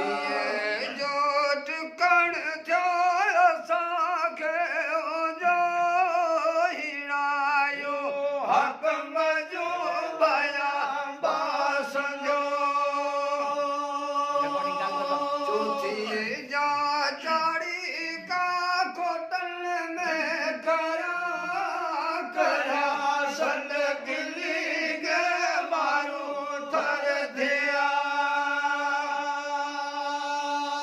ٽيهين جو ٽڪڻ ٿيو اسان کي جو هيڻايو حاڪم جو ڀيا باسن جو. چوٿين جا چاڙهي ڪا کوٽن ۾ کرا کرا سن گلي گي مارو ٿر ٿيا.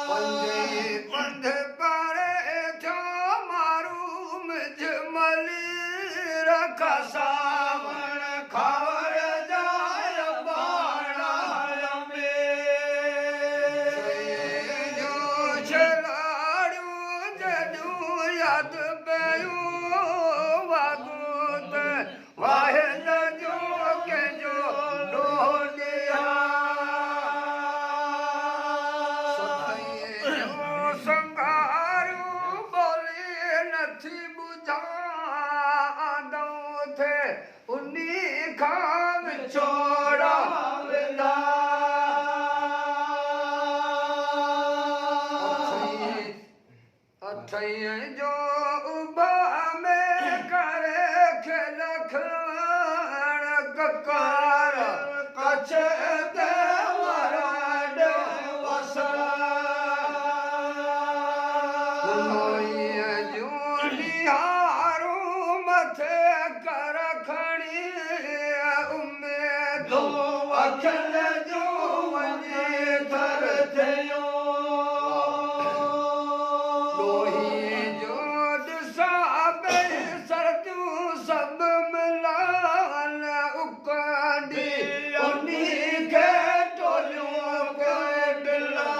پنجين پنڌ پري ٿيو مارو مجهه ملير کان سانوڻ کاوڙ جا اباڻا ۾ سئين جون ڇلاڙيون جڏيون ياد پيون واڳون ته واحد جو ڪنهن جو ڏوهه ڏيان. ستئين جو سنگهاريون ٻولي نٿي ٻجهان آندئون ٿي انهي کان وڇوڙا وڌا. اٿئين جو اڀا ۾ ڪري کيل کڻ ڪڪار ڪڇ تي وراڏ وسا. نوئيء جون نهارون مٿي ڪر کڻي اميدون اکين جون وڃي ٿر ٿيون. ڏوهي جو ڏسان ٻئي سرديون سڀ ملان اڪنڊي انهي کي ٽوليون پيو ڊلان.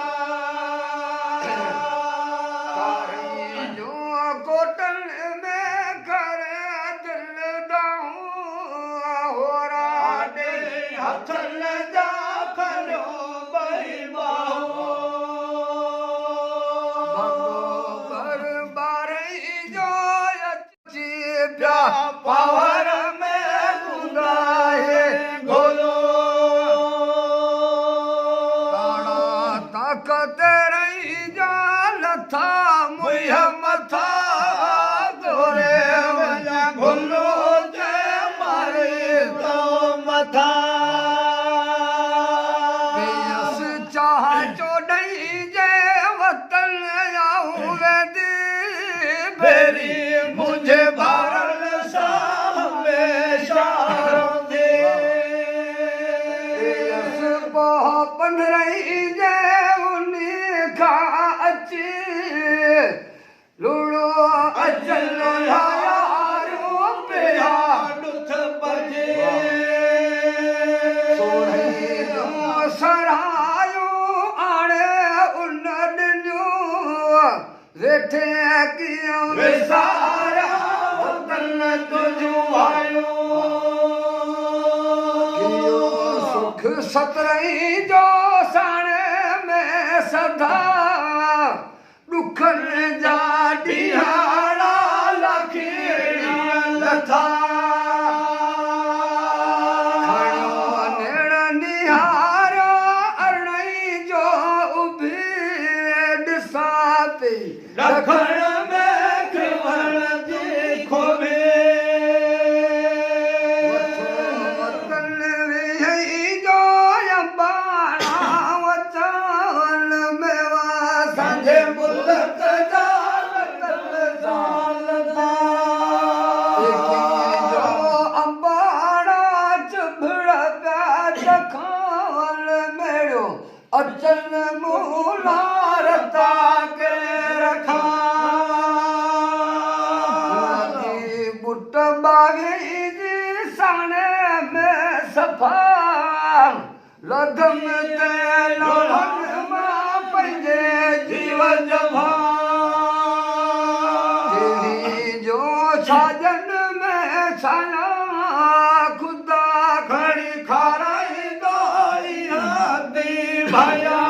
ڪارين جون ڪوٽن ۾ ڪري دل ڏانهن هورا ڏئي هٿن جا کنيو ٻئي بروبر ٻارهين جو اچي پيا پاور ۾ گونداهي گولو. ڪاڙا طاقت رهين جا لٿا منهن مٿا گهوري وڃان گهلو جي ماري تو مٿان. پيس چاهه چوڏهين جي وطن آئون ويندي ڀيري منهنجي ڀائرن سان هميشه رهندي. پيس پوء پندرهين جي انهي کان اچي لوڙو اچن لاياريون پيا ڏٿ پڄي. سورهين جون سرايون آڻي ان ڏنيون ويٺي ڪيئن وساريان وطن تنهنجون وايون. ڪيو سک سترهين جو ساڻي ۾ سدا. ڏکن جا ڏينهاڙا لاکيڻيء لٿا. کڻيو نيڻ نهاريو ارڙهين جو اڀي ڏسان پئي. ڏکڻ ۾ کيوڻ جي کوڀي. وٿو وطن ويهين جو امباڻا وچان ميوا. سانجهي ملڪ جا لڳل زال دا. ايڪيهين جو امباڻا چڀڙ پيا چکان ميڙيو اچن مون لارتا ڪي رکان. لڳي ٻٽ ٻاويهين جي ساڻي ۾ صفا. لڌم تي لوهن مان پنهنجي جيو جفا. ٽيويهين جو ساجن ۾ ڇايا خدا کڻي کارائيندو اها the ڀايا.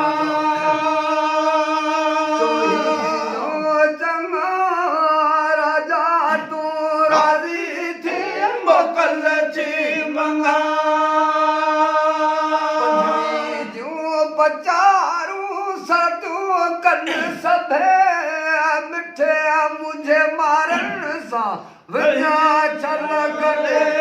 چوويهين جو چڱا راجا تون راضي ٿي موڪل ٿي مڱان. پنجويهين جون پچارون سڀ ڳالهيون ڪن سڀي مٺي منهنجي مارن سان وڃان ڇل گڏي.